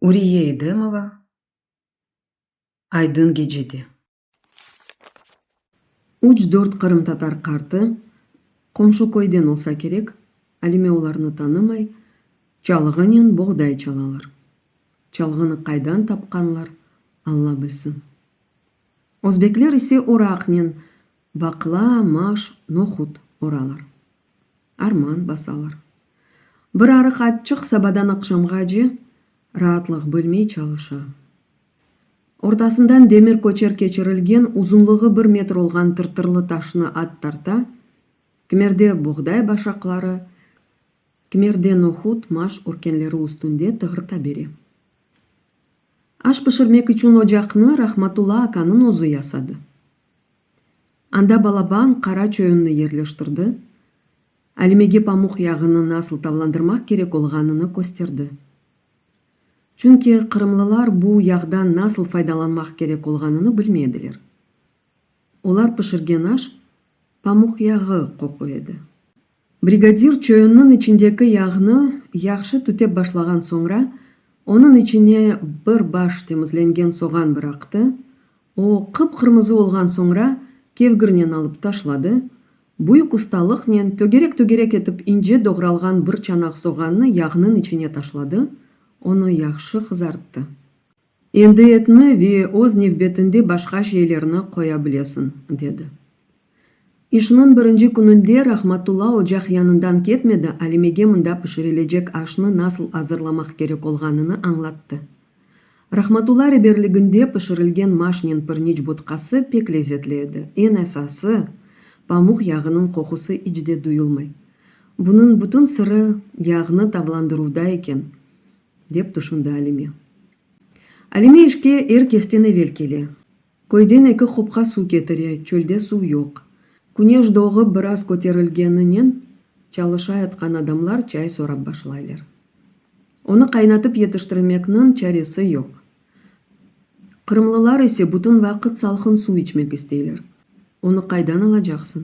Uriye Edemova Aydın gecede. Üç-dört qırımtatar qartı, qomşu köyden olsa kerek, Alime olarnı tanımay, çalğınen boğday çalalar. Çalğını qaydan tapqanlar, Alla bilsin. Özbekler ise oraqnen baqla, maş, nohut oralar. Arman basalar. Bir arıq atçıq sabadan aqşamğace raatlıq bilmey çalışa. Ortasından demir köçer keçirilgen, uzunlığı bir metr olğan tırtırlı taşnı at tarta, kimerde boğday başaqları, kimerde nohut, maş örkenleri üstünde tığırta bere. Aş pişirmek içün ocaqnı Rahmatulla akanıñ özü yasadı. Anda balaban qara çoyunnı yerleştirdi, Alimege pamuq yağını nasıl tavlandırmaq kerek olğanını kösterdi. Çünki qırımlılar bu yağdan nasıl faydalanmaq kerek olğanını bilmey ediler. Olar pişirgen aş pamuq yağı qoquy edi. Brigadir çoyunnıñ içindeki yağnı yahşı tütep başlağan soñra, onıñ içine bir baş temizlengen soğan bıraqtı, o qıp-qırmızı olğan soñra kevgirnen alıp taşladı, büyük ustalıqnen tögerek-tögerek etip ince doğralğan bir çanaq soğannı yağnıñ içine taşladı, onı yahşı qızarttı. Endi etni ve öz nevbetinde başqa şeylerni qoya bilesiñ, dedi. İşniñ birinci kününde Rahmatulla ocaq yanından ketmedi, Alimege mında pişirilecek aşnı nasıl azırlamaq kerek olğanını añlattı. Rahmatulla reberliginde pişirilgen maşnen pirniç botqası pek lezetli edi, eñ esası, pamuq yağınıñ qoqusı iç de duyulmay. Bunıñ bütün sırı yağnı tavlandıruvda eken, dep tüşündi Alime. Alime işke er kesten evel kele. Köyden eki qopqa suv ketire, çölde suv yoq. Küneş doğıp biraz köterilgeninen çalışayatqan adamlar çay sorap başlaylar. Onı qaynatıp yetiştirmekniñ çaresi yoq. Qırımlılar ise bütün vaqıt salqın suv içmek isteyler. Onı qaydan alacaqsıñ?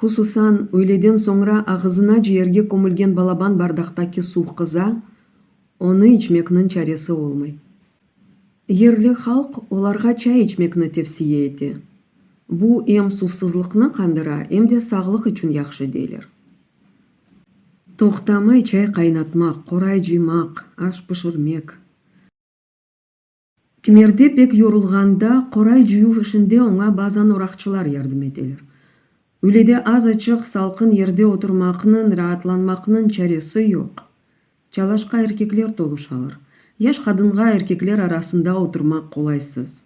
Hususan, üyleden soñra ağızına ciyerge kömülgen balaban bardaqtaki suv qıza, onı içmekniñ çaresi olmay. Yerli halq olarğa çay içmekni tevsiye ete. Bu em suvsızlıqnı qandıra, em de sağlıq içün yahşı, deyler. Toqtamay çay qaynatmaq, qoray cıymaq, aş pişirmek. Kimerde pek yorulğanda qoray cıyuv işinde oña bazan oraqçılar yardım eteler. Üylede azaçıq salqın yerde oturmaqnıñ, raatlanmaqnıñ çaresi yoq. Çalaşqa erkekler toluşalar. Yaş qadınğa erkekler arasında oturmaq qolaysız.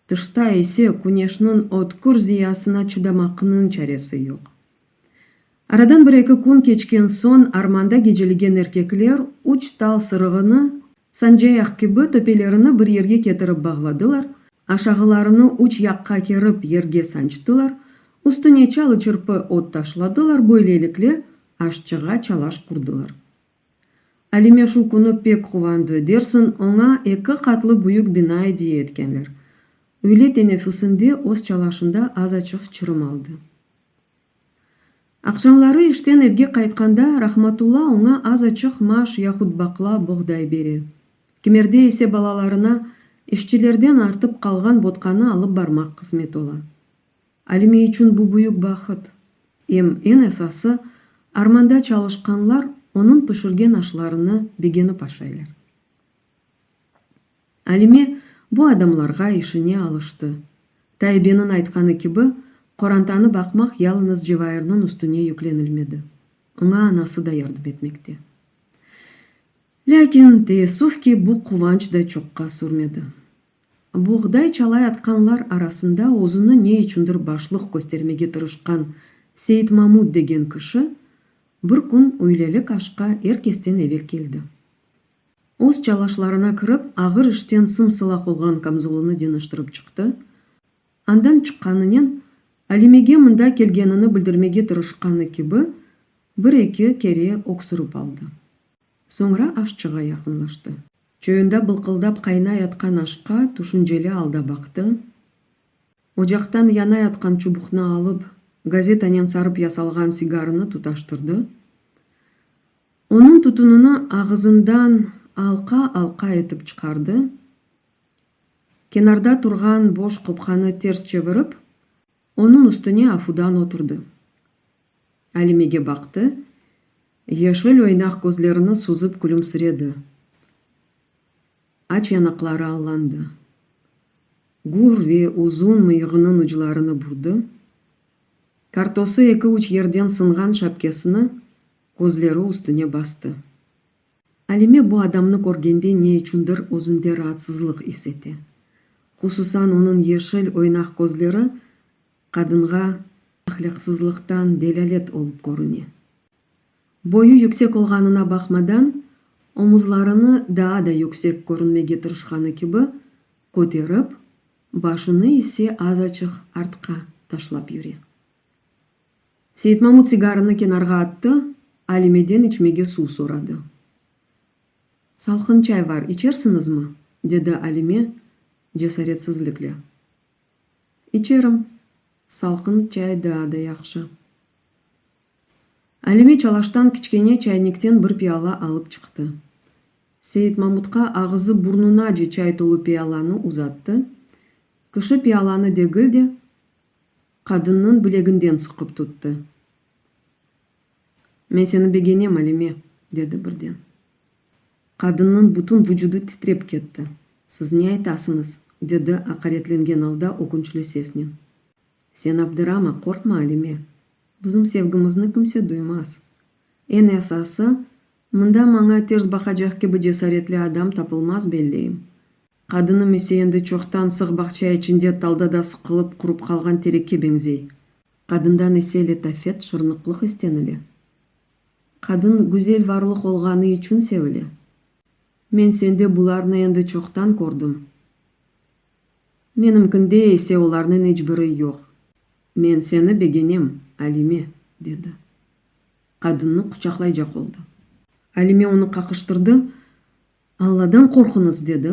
Tışta ise küneşniñ ötkür ziyasına çıdamaqnıñ çaresi yoq. Aradan bir-eki kün keçken soñ armanda gecelegen erkekler üç tal sırığını sancayaq kibi töpelerini bir yerge ketirip bağladılar, aşağılarını üç yaqqa kerip yerge sançtılar, üstüne çalı-çırpı ot taşladılar, böylelikle aşçığa çalaş qurdılar. Alime şu künü pek quvandı, dersiñ, oña eki qatlı büyük bina ediye etkenler. Üyle teneffüsinde öz çalaşında azaçıq çırım aldı. Aqşamları işten evge qaytqanda Rahmatulla oña azaçıq maş yahut baqla, boğday bere. Kimerde ise balalarına işçilerden artıp qalğan botqanı alıp barmaq qısmet ola. Alime içün bu büyük bahıt. Em eñ esası, armanda çalışqanlar onıñ pişirgen aşlarını begenip aşaylar. Alime bu adamlarğa, işine alıştı. Taibeniñ aytqanı kibi, qorantanı baqmaq yalıñız Cevairniñ üstüne yüklenilmedi. Oña anası da yardım etmekte. Lâkin, teessüf ki, bu quvanç da çoqqa sürmedi. Boğday çalayatqanlar arasında özüni ne içündir başlıq köstermege tırışqan Seit-Mamut degen kişi bir kün üylelik aşqa er kesten evel keldi. Öz çalaşlarına kirip, ağır işten sım-sılaq olğan kamzolını deñiştirip çıqtı. Andan çıqqanınen, Alimege mında kelgenini bildirmege tırışqanı kibi, bir-eki kere öksürip aldı. Soñra aşçığa yaqınlaştı. Çoyunda bılqıldap qaynayatqan aşqa tüşünceli alda baqtı. Ocaqtan yanayatqan çubuqnı alıp, gazetanen sarıp yasalğan sigarını tutaştırdı. Onıñ tütünini ağızından. Alqa-alqa etip çıqardı, kenarda turğan boş qopqanı ters çevirip, onıñ üstüne afudan oturdı. Alimege baqtı, yeşil oynaq közlerini süzip külümsiredi. Aç yanaqları allandı. Gür ve uzun mıyığınıñ uclarını burdı, kartosı eki-üç yerden sınğan şapkesini közleri üstüne bastı. Alime bu adamnı körgende ne içündir özünde raatsızlıq is ete. Hususan onıñ yeşil oynaq közleri qadınğa ahlâqsızlıqtan delâlet olıp körüne. Boyu yüksek olğanına baqmadan, omuzlarını daa da yüksek körünmege tırışqanı kibi köterip, başını ise azaçıq artqa taşlap yüre. Seyitmamut sigarını kenarğa attı, Alimeden içmege suv soradı. Salqın çay bar, içersiñizmi? dedi Alime cesaretsizlikle. İçerim, salqın çay daa da yahşı. Alime çalaştan kiçkene çaynikten bir piala alıp çıqtı. Seyitmamutqa ağızı burnunace çay tolu pialanı uzattı. Kişi pialanı degil de, qadınnıñ bileginden sıqıp tuttı. Men seni begenem, Alime, dedi birden. Qadınnıñ bütün vucudı titrep ketti. Siz ne aytasıñız? dedi aqaretlengen alda ökünçli sesnen. Sen abdırama, qorqma, Alime. Bizim sevgimizni kimse duymaz. Eñ esası, mında maña ters baqacaq kibi cesaretli adam tapılmaz belleyim. Qadınım ise endi çoqtan sıq bağça içinde taldada sıqılıp qurup qalğan terekke beñzey. Qadından ise letafet, şırnıqlıq istenile. Qadın güzel varlıq olğanı içün sevile. Men sende bularnı endi çoqtan kördim. Menimkinde ise olarnıñ iç biri yoq. Men seni begenem, Alime, dedi. Qadınnı quçaqlaycaq oldı. Alime onı qaqıştırdı, Alladan qorquñız, dedi,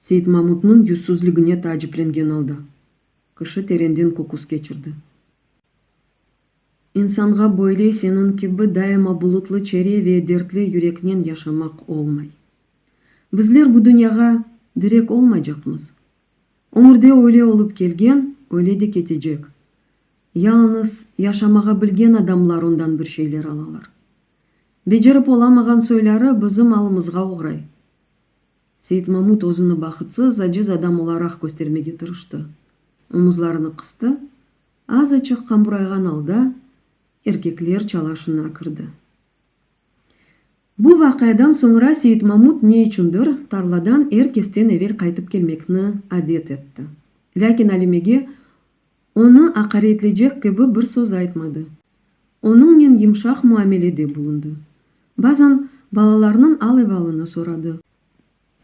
Seit-Mamutnıñ yüzsüzligine taaciplengen alda. Kişi terenden köküs keçirdi. İnsanğa böyle seniñ kibi daima bulutlı çere ve dertli yüreknen yaşamaq olmay. Bizler bu dünyağa direk olmaycaqmız. Ömürde öyle olıp kelgen, öyle de ketecek. Yalıñız yaşamağa bilgen adamlar ondan bir şeyler alalar. Becerip olamağan soyları bizim alımızğa oğray. Seit-Mamut özüni bahıtsız, aciz adam olaraq köstermege tırıştı. Omuzlarını qıstı, azaçıq qamburayğan alda erkekler çalaşına kirdi. Bu vaqiadan soñra Seit-Mamut ne içündir tarladan er kesten evel qaytıp kelmekni adet etti. Lâkin Alimege onı aqaretlecek kibi bir söz aytmadı. Onıñnen yımşaq muamelede bulundı. Bazan balalarnıñ al-evalını soradı.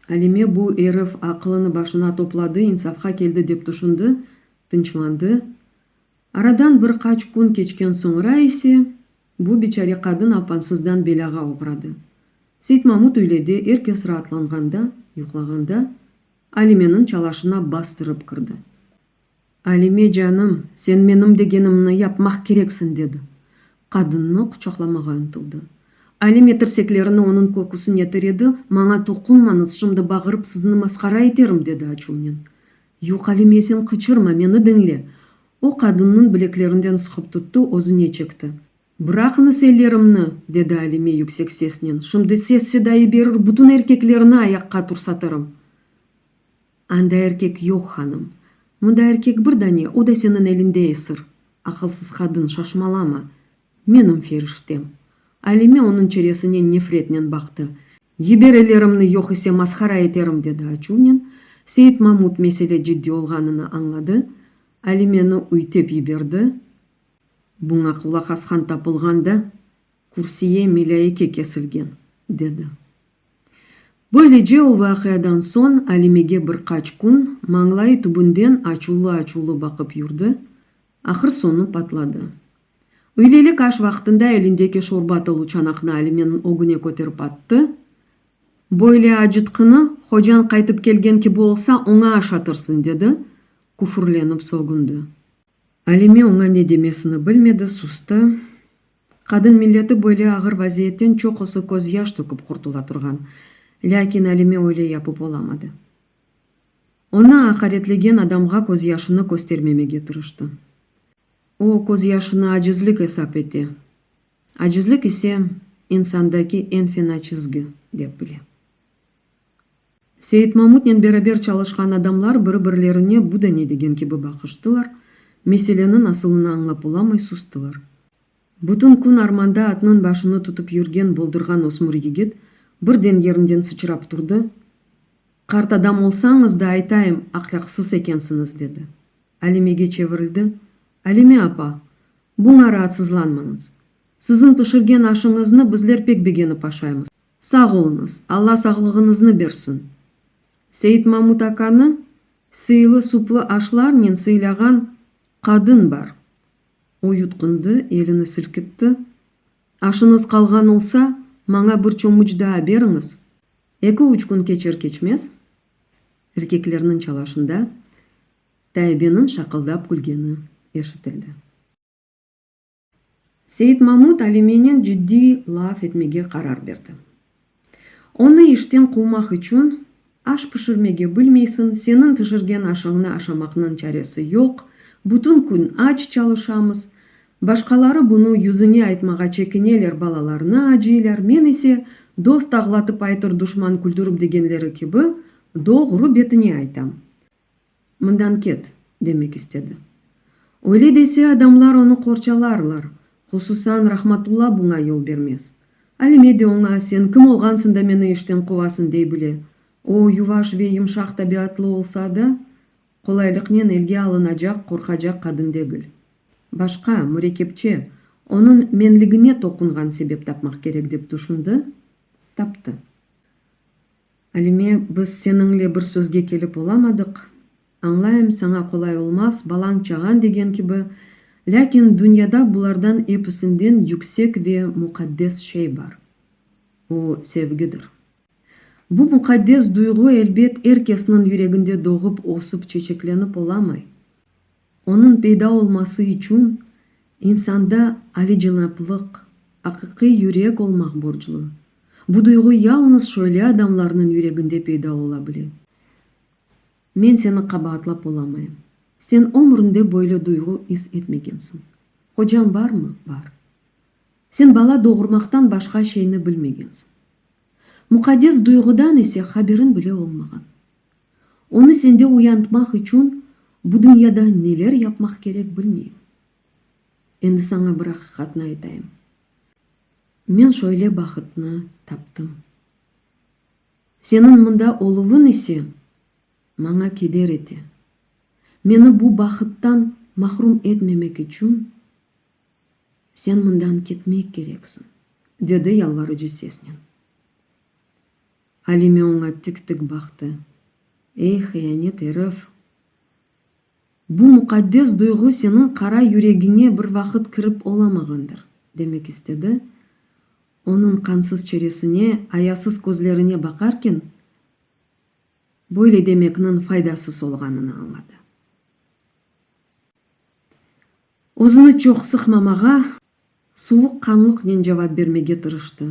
Alime bu erif aqılını başına topladı, insafqa keldi dep tüşündi, tınçlandı. Aradan bir qaç kün keçken soñra ise bu biçare qadın apansızdan belâğa oğradı. Seytmamut üylede er kes raatlanğanda, yuqlağanda, Alimeniñ çalaşına bastırıp kirdi. Alime canım, sen menim degenimni yapmaq kereksiñ, dedi. Qadınnı quçaqlamağa ıntıldı. Alime tirseklerini onıñ köküsine tiredi, Maña toqunmañız, şimdi bağırıp sizni masqara eterim, dedi açuvnen. Yoq, Alime, sen qıçırma, meni diñle. O, qadınnıñ bileklerinden sıqıp tuttı, özüne çekti. Bıraqıñız ellerimni, dedi Alime yüksek sesnen, şimdi ses-seda yiberir, bütün erkeklerni ayaqqa tursatırım. Anda erkek yoq, hanım. Mında erkek bir dane, o da seniñ elinde esir. Aqılsız qadın, şaşmalama. Menim feriştem. Alime onıñ çeresine nefretnen baqtı. Yiber ellerimni, yoq ise mashara eterim, dedi açuvnen. Seit-Mamut mesele ciddiy olğanını añladı. Alimeni üytep yiberdi. Buña qulaq asqan tapılğan da, kürsüye melâike kesilgen, dedi. Böylece o vaqiadan soñ Alimege bir qaç kün mañlayı tübünden açuvlı-açuvlı baqıp yurdi, ahır soñu patladı. Üylelik aş vaqtında elindeki şorba tolu çanaqnı Alimeniñ ögüne köterip attı, Böyle acıtqını, hocañ qaytıp kelgen kibi olsa, oña aşatırsıñ, dedi, küfürlenip sögündi. Alime oña ne demesini bilmedi, sustı. Qadın milleti böyle ağır vaziyetten çoqusı közyaş töküp qurtula turğan. Lâkin Alime öyle yapıp olamadı. Onı aqaretlegen adamğa közyaşını köstermemege tırıştı. O, közyaşını acizlik esap ete, acizlik ise, insandaki eñ fena çizgi, dep bile. Seit-Mamutnen beraber çalışqan adamlar biri-birlerine bu da ne degen kibi baqıştılar, meseleniñ asılını añlap olamay sustılar. Bütün kün armanda atnıñ başını tutıp yürgen boldurğan ösmür yigit birden yerinden sıçrap turdı, Qart adam olsañız da aytayım, aqlâqsız ekensiñiz, dedi. Alimege çevirildi, Alime apa, buña raatsızlanmañız. Siziñ pişirgen aşıñıznı bizler pek begenip aşaymız. Sağ oluñız, Alla sağlığıñıznı bersin. Seit-Mamut akanı sıylı-suplı aşlarnen sıylağan qadın bar. O yutqundı, elini silkitti, Aşıñız qalğan olsa, maña bir çomuç daa beriñiz. Eki-üç kün keçer-keçmez, erkeklerniñ çalaşında Taibeniñ şaqıldap külgeni eşitildi. Seit-Mamut Alimenen ciddiy laf etmege qarar berdi. Onı işten quvmaq içün, aş pişirmege bilmeysiñ, seniñ pişirgen aşıñnı aşamaqnıñ çaresi yoq, bütün kün aç çalışamız, başqaları bunı yüzüñe aytmağa çekineler, balalarını acıylar, men ise, dost ağlatıp aytır, duşman küldürip degenleri kibi, doğru betine aytam. Mından ket, demek istedi. Öyle dese, adamlar onı qorçalarlar, hususan Rahmatulla buña yol bermez. Alime de oña, sen kim olğansıñ da meni işten quvasıñ, dey bile. O, yuvaş ve yımşaq tabiatlı olsa da, qolaylıqnen elge alınacaq, qorqacaq qadın degil. Başqa, mürekkepçe, onıñ menligine toqunğan sebep tapmaq kerek, dep tüşündi, taptı. Alime, biz seniñle bir sözge kelip olamadıq. Añlayım, saña qolay olmaz, balañ-çağañ degen kibi, lâkin dünyada bulardan episinden yüksek ve muqaddes şey bar. O, sevgidir. Bu muqaddes duyğu, elbet, er kesniñ yüreginde doğıp, ösip, çeçeklenip olamay. Onıñ peyda olması içün insanda alicenaplıq, aqiqiy yürek olmaq borclu. Bu duyğu yalıñız şöyle adamlarnıñ yüreginde peyda ola bile. Men seni qabaatlap olamayım. Sen ömründe böyle duyğu is etmegensiñ. Qocañ barmı? Bar. Sen bala doğurmaqtan başqa şeyni bilmegensiñ. Muqaddes duyğudan ise haberiñ bile olmağan. Onı sende uyantmaq içün bu dünyada neler yapmaq kerek bilmeyim. Endi saña bir aqiqatnı aytayım. Men şöyle bahıtnı taptım. Seniñ mında oluvıñ ise maña keder ete. Meni bu bahıttan mahrum etmemek içün sen mından ketmek kereksiñ, dedi yalvarıcı sesnen. Alime oña tik-tik baqtı. Ey, hıyanet erif! Bu muqaddes duyğu seniñ qara yüregiñe bir vaqıt kirip olamağandır, demek istedi. Onıñ qansız çeresine, ayasız közlerine baqarken, böyle demekniñ faydasız olğanını añladı. Özüni çoq sıqmamağa, suvuqqanlıqnen cevap bermege tırıştı.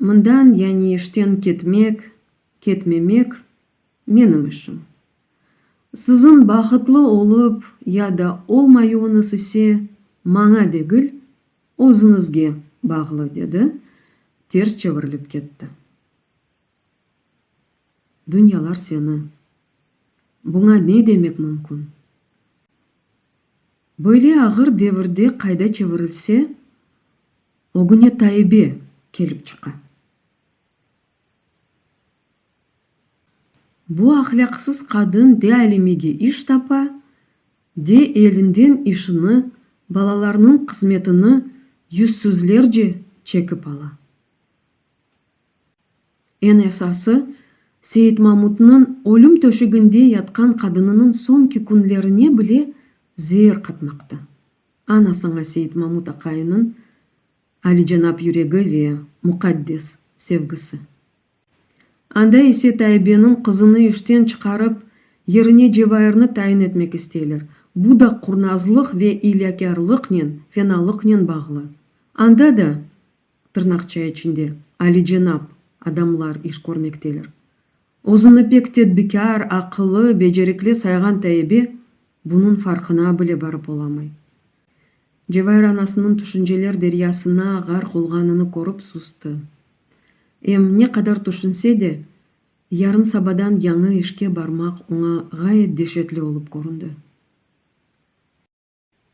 Mından, yani işten ketmek, ketmemek menim işim. Siziñ bahıtlı olıp ya da olmayuvıñız ise maña degil, özüñizge bağlı, dedi, ters çevirilip ketti. Dünyalar seni. Buña ne demek mümkün? Böyle ağır devirde qayda çevirilse, ögüne Taybe kelip çıqa. Bu ahlâqsız qadın de Alimege iş tapa, de elinden işini, balalarnıñ qısmetini yüzsüzlerce çekip ala. Eñ esası, Seit-Mamutnıñ ölüm töşeginde yatqan qadınınıñ soñki künlerine bile zeer qatmaqta. Ana saña Seit-Mamut aqayınıñ alicenap yüregi ve muqaddes sevgisi. Anda ise Taibeniñ qızını işten çıqarıp, yerine Cevairni tayin etmek isteyler. Bu da qurnazlıq ve iylekârlıqnen, fenalıqnen bağlı. Anda da, tırnaqça içinde. Alicenap adamlar iş körmekteler. Özüni pek tedbikâr, aqıllı, becerikli sayğan Tayebe bunıñ farqına bile barıp olamay. Cevair anasınıñ tüşünceler deryasına ğarq olğanını körip sustı. Em ne qadar tüşünse de, yarın sabadan yañı işke barmaq oña ğayet deşetli olıp köründi.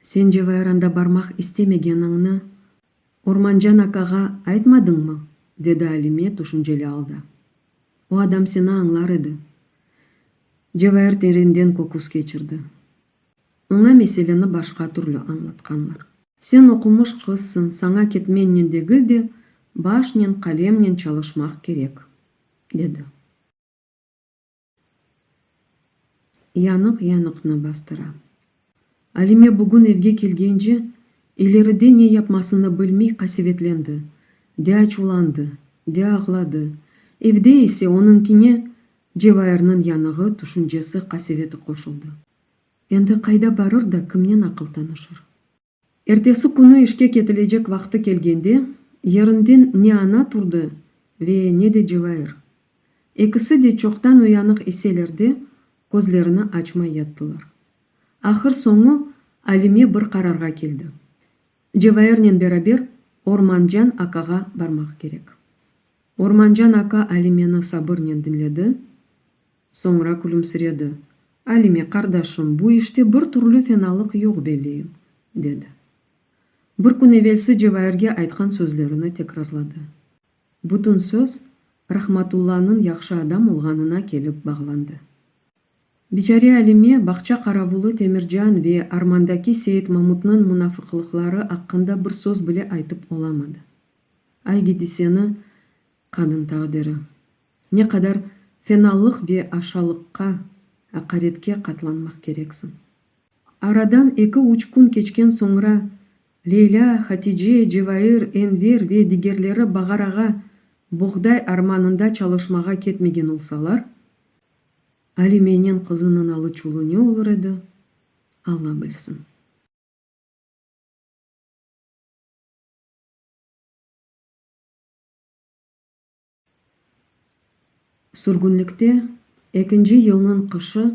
Sen Cevair anda barmaq istemegeniñni Ormancan akağa aytmadıñmı? dedi Alime tüşünceli alda. O adam seni añlar edi. Cevair terenden köküs keçirdi. Oña meseleni başqa türlü añlatqanlar. Sen oqumış qızsıñ, saña ketmennen degil de, başnen, qalemnen çalışmaq kerek, dedi. Yanıq yanıqnı bastıra. Alime bugün evge kelgence, ileride ne yapmasını bilmey qasevetlendi, de açuvlandı, de ağladı. Evde ise onıñkine Cevairniñ yanığı, tüşüncesi, qaseveti qoşuldı. Endi qayda barır da kimnen aqıl tanışır? Ertesi künü işke ketilecek vaqtı kelgende, yerinden ne ana turdı ve ne de Cevair. Ekisi de çoqtan uyanıq iseler de, közlerini açmay yattılar. Ahır soñu Alime bir qararğa keldi. Cevairnen beraber Ormancan akağa barmaq kerek. Ormancan aka Alimeni sabırnen diñledi, soñra külümsiredi, Alime, qardaşım, bu işte bir türlü fenalıq yoq belleyim, dedi. Bir kün evelsi Cevairge aytqan sözlerini tekrarladı. Bütün söz Rahmatullanıñ yahşı adam olğanına kelip bağlandı. Biçare Alime bağça qaravulı Temircan ve armandaki Seit-Mamutnıñ munafıqlıqları aqqında bir söz bile aytıp olamadı. Ay gidi seni, qadın taqdiri! Ne qadar fenalıq ve aşalıqqa, aqaretke qatlanmaq kereksiñ! Aradan eki-üç kün keçken soñra Leylâ, Hatice, Cevair, Enver ve digerleri Bağar ağa boğday armanında çalışmağa ketmegen olsalar, Alimenen qızınıñ alı-çulı ne olur edi, Alla bilsin. Sürgünlikte ekinci yılnıñ qışı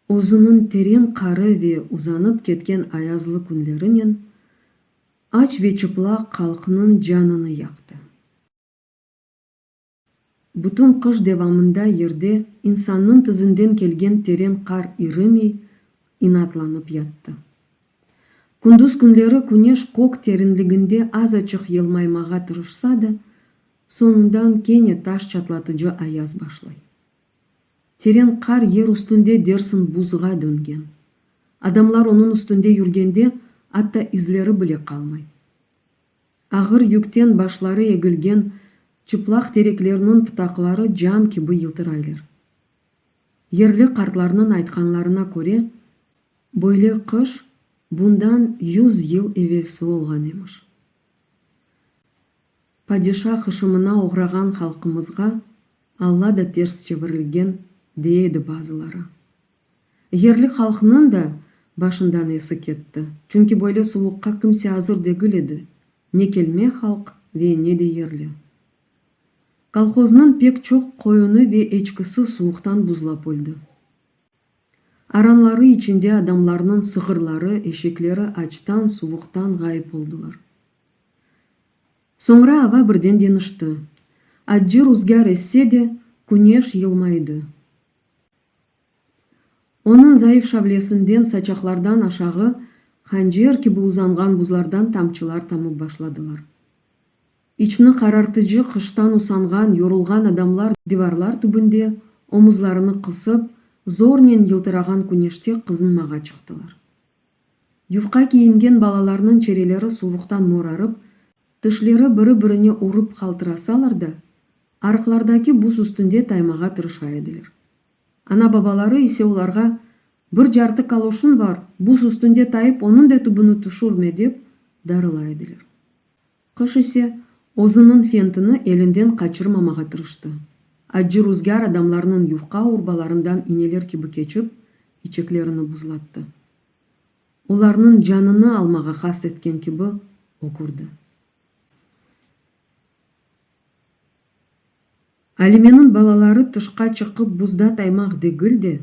özüniñ teren qarı ve uzanıp ketken ayazlı künlerinen aç ve çıplaq halqnıñ canını yaqtı. Bütün qış devamında yerde insannıñ tizinden kelgen teren qar irimey, inatlanıp yattı. Kündüz künleri küneş kök terinliginde azaçıq yılmaymağa tırışsa da, soñundan kene taş çatlatıcı ayaz başlay. Teren qar yer üstünde dersiñ buzğa döngen. Adamlar onıñ üstünde yürgende atta izleri bile qalmay. Ağır yükten başları egilgen çıplaq tereklerniñ pıtaqları cam kibi yıltıraylar. Yerli qartlarnıñ aytqanlarına köre, böyle qış bundan yüz yıl evelsi olğan emiş. Padişa hışımına oğrağan halqımızğa Alla da ters çevirilgen, dey edi bazıları. Yerli halqnıñ da başından esi ketti, çünki böyle suvuqqa kimse azır degil edi, ne kelme halq ve ne de yerli. Kolhoznıñ pek çoq qoyunı ve eçkisi suvuqtan buzlap öldi. Aranları içinde adamlarnıñ sığırları, eşekleri açtan, suvuqtan ğayıp oldılar. Soñra ava birden deñişti. Accı ruzgâr esse de, küneş yılmaydı. Onıñ zayıf şavlesinden saçaqlardan aşağı hancer kibi uzanğan buzlardan tamçılar tamıp başladılar. İçni qarartıcı qıştan usanğan, yorulğan adamlar divarlar tübünde omuzlarını qısıp, zornen yıltırağan küneşte qızınmağa çıqtılar. Yufqa kiyingen balalarnıñ çereleri suvuqtan morarıp, tişleri biri-birine urıp qaltırasalar da, arıqlardaki buz üstünde taymağa tırışa ediler. Ana-babaları ise olarğa, Bir cartı kaloşıñ bar, buz üstünde tayıp onıñ da tübüni tüşürme, dep darıla ediler. Qış ise özüniñ fentini elinden qaçırmamağa tırıştı. Accı ruzgâr adamlarnıñ yufqa urbalarından ineler kibi keçip, içeklerini buzlattı. Olarnıñ canını almağa qast etken kibi ökürdi. Alimeniñ balaları tışqa çıqıp buzda taymaq degil de,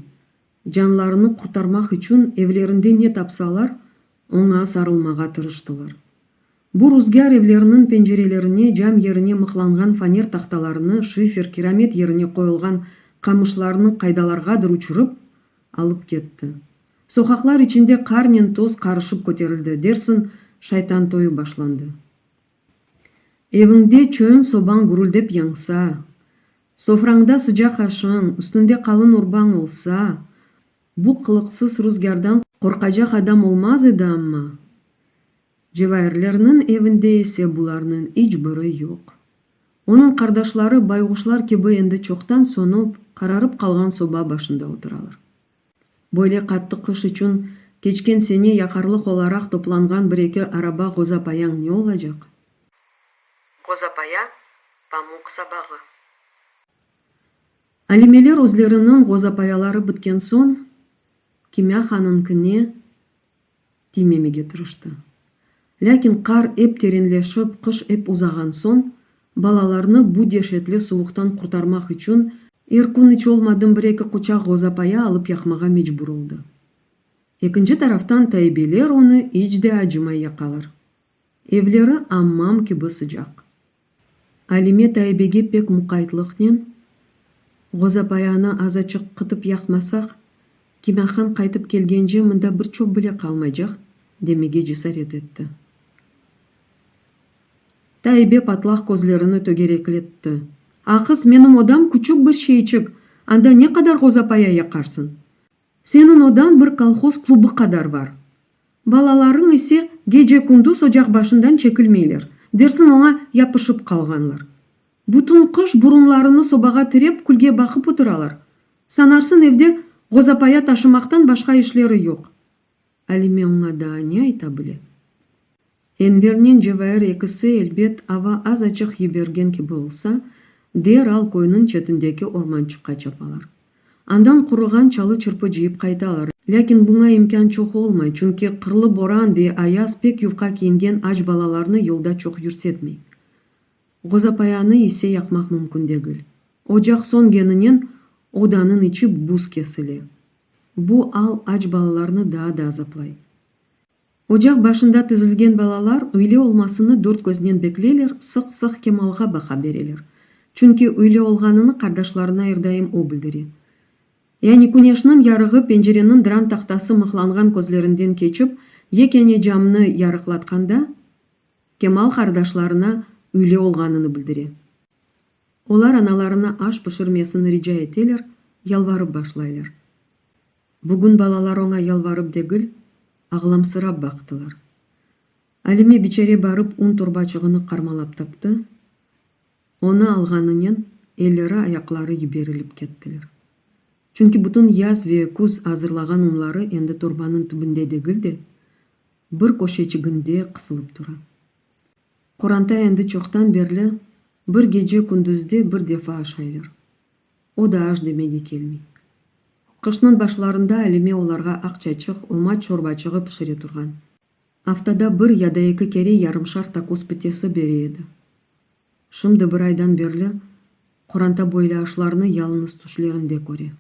canlarını qurtarmaq içün evlerinde ne tapsalar, oña sarılmağa tırıştılar. Bu ruzgâr evleriniñ pencerelerine, cam yerine mıhlanğan faner tahtalarını, şifer, kiramet yerine qoyulğan qamışlarnı qaydalarğadır uçurıp, alıp ketti. Soqaqlar içinde qarnen toz qarışıp köterildi, dersiñ, şaytan toyu başlandı. Eviñde çoyun sobañ gürüldep yañsa, sofrañda sıcaq aşıñ, üstüñde qalın urbañ olsa, bu qılıqsız ruzgârdan qorqacaq adam olmaz edi amma, Cevairlerniñ evinde ise bularnıñ iç biri yoq. Onıñ qardaşları bayğuşlar kibi endi çoqtan sönüp, qararıp qalğan soba başında oturalar. Böyle qattı qış içün keçken sene yaqarlıq olaraq toplanğan bir-eki araba ğozapayañ ne olacaq? Ğozapaya, pamuq sabağı. Alimeler özleriniñ ğozapayaları bitken soñ, Kimâ hanıñkine tiymemege tırıştı. Lâkin qar ep terenleşip, qış ep uzağan soñ, balalarnı bu deşetli suvuqtan qurtarmaq içün er kün iç olmadım bir-eki quçaq ğozapaya alıp yaqmağa mecbur oldı. Ekinci taraftan taybeler onı iç de acımay yaqalar. Evleri ammam kibi sıcaq. Alime Taibege pek muqaytlıqnen, Ğozapayanı azaçıq qıtıp yaqmasaq, Kimâhan qaytıp kelgence mında bir çöp bile qalmaycaq, demege cesaret etti. Taibe patlaq közlerini tögerekletti. Aqız, menim odam küçük bir şeyçik, anda ne qadar ğozapaya yaqarsıñ? Seniñ odañ bir kolhoz klubı qadar bar. Balalarıñ ise gece-kündüz ocaq başından çekilmeyler, dersiñ oña yapışıp qalğanlar. Bütün qış burunlarını sobağa tirep külge baqıp oturalar. Sanarsıñ evde ğozapaya taşımaqtan başqa işleri yoq. Alime oña daa ne ayta bile? Envernen Cevair ekisi, elbet, ava azaçıq yibergen kibi olsa, deral köyniñ çetindeki ormançıqqa çapalar. Andan quruğan çalı-çırpı cıyıp qaytalar. Lâkin buña imkân çoq olmay, çünki qırlı boran ve ayaz pek yufqa kiyingen aç balalarnı yolda çoq yürsetmey. Ğozapayanı ise yaqmaq mümkün degil. Ocaq söngeninen odanıñ içi buz kesile. Bu al aç balalarnı daa da azaplay. Ocaq başında tizilgen balalar üyle olmasını dört köznen bekleyler, sıq-sıq Kemalğa baqa bereler. Çünki üyle olğanını qardaşlarına er daim o bildire. Yani küneşniñ yarığı pencereniñ dram tahtası mıhlanğan közlerinden keçip, yekâne camnı yarıqlatqanda, Kemal qardaşlarına üyle olğanını bildire. Olar analarına aş pişirmesini rica eteler, yalvarıp başlaylar. Bugün balalar oña yalvarıp degil, ağlamsırap baqtılar. Alime biçare barıp un torbaçığını qarmalap taptı. Onı alğanınen elleri-ayaqları yiberilip kettiler. Çünki bütün yaz ve küz azırlağan unları endi torbanıñ tübünde degil de, bir köşeçiginde qısılıp tura. Qoranta endi çoqtan berli bir gece-kündüzde bir defa aşaylar. O da aş demege kelmey. Qışnıñ başlarında Alime olarğa aqçaçıq, omaç şorbaçığı pişire turğan. Aftada bir ya da eki kere yarımşar takoz pitesi bere edi. Şimdi bir aydan berli qoranta böyle aşlarnı yalıñız tüşlerinde köre.